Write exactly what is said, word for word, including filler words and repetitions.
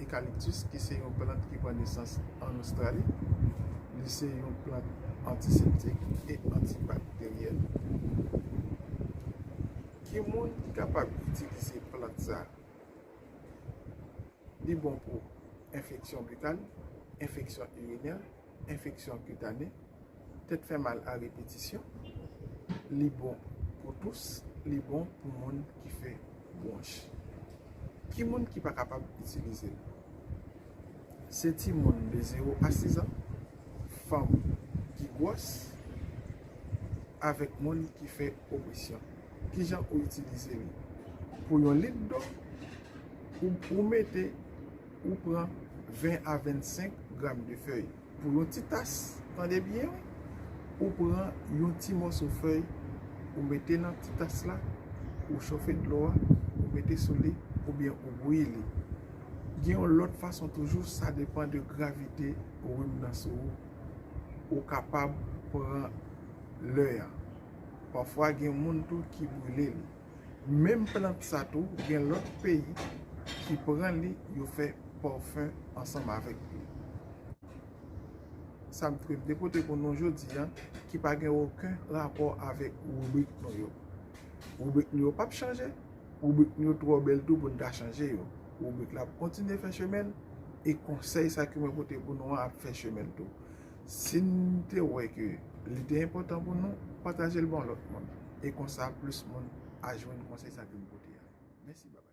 Eucalyptus, ki se yon plant ki pran nesans ann Ostrali. Li se yon plant antiseptik e antibakteryèn. Ki moun ki kapab itilize plant sa? Li bon pou enfeksyon bikal, enfeksyon irinè, enfeksyon kitane, tèt fè mal a repetisyon. Li bon pou tous, li bon pou moun ki fè bwonch. Ki moun ki pa kapab itilize l? Se timoun de zewo a sis an, fanm ki gwòs, avèk moun ki fè opresyon. Kijan ou itilize li? Pou yon lit dlo, ou, ou mete, ou pran ven a vennsenk gram de fèy. Pou yon ti tas, tande byen wi, ou pran yon ti mòso fèy, ou mete nan ti tas la, ou chofe dlo a, ou mete sou li, oubyen ou bouyi li. Gen yon lòt fason toujou, sa depann de gravite rim nan sou ou. Ou kapab pran lè a. Pafwa gen moun tou ki brile li. Menm plant sa tou, gen lòt peyi ki pran li, yo fè pafen ansanm avèk li. Sa m te pote pou nou jodi a, ki pa gen okenn rapò avèk ribrik nou yo. Ribrik nou yo p ap chanje. Ribrik nou yo twò bèl tou pou n ta chanje yo. Ribrik la ap kontinye fè chemen l, e konsèy sa ke mwen pote pou nou an ap fè chemen l tou. Si n te wè ke li te enpòtan pou nou, pataje l ban lòt moun. E konsa, plis moun a jwenn konsèy sa ke m pote a. Mèsi, bab.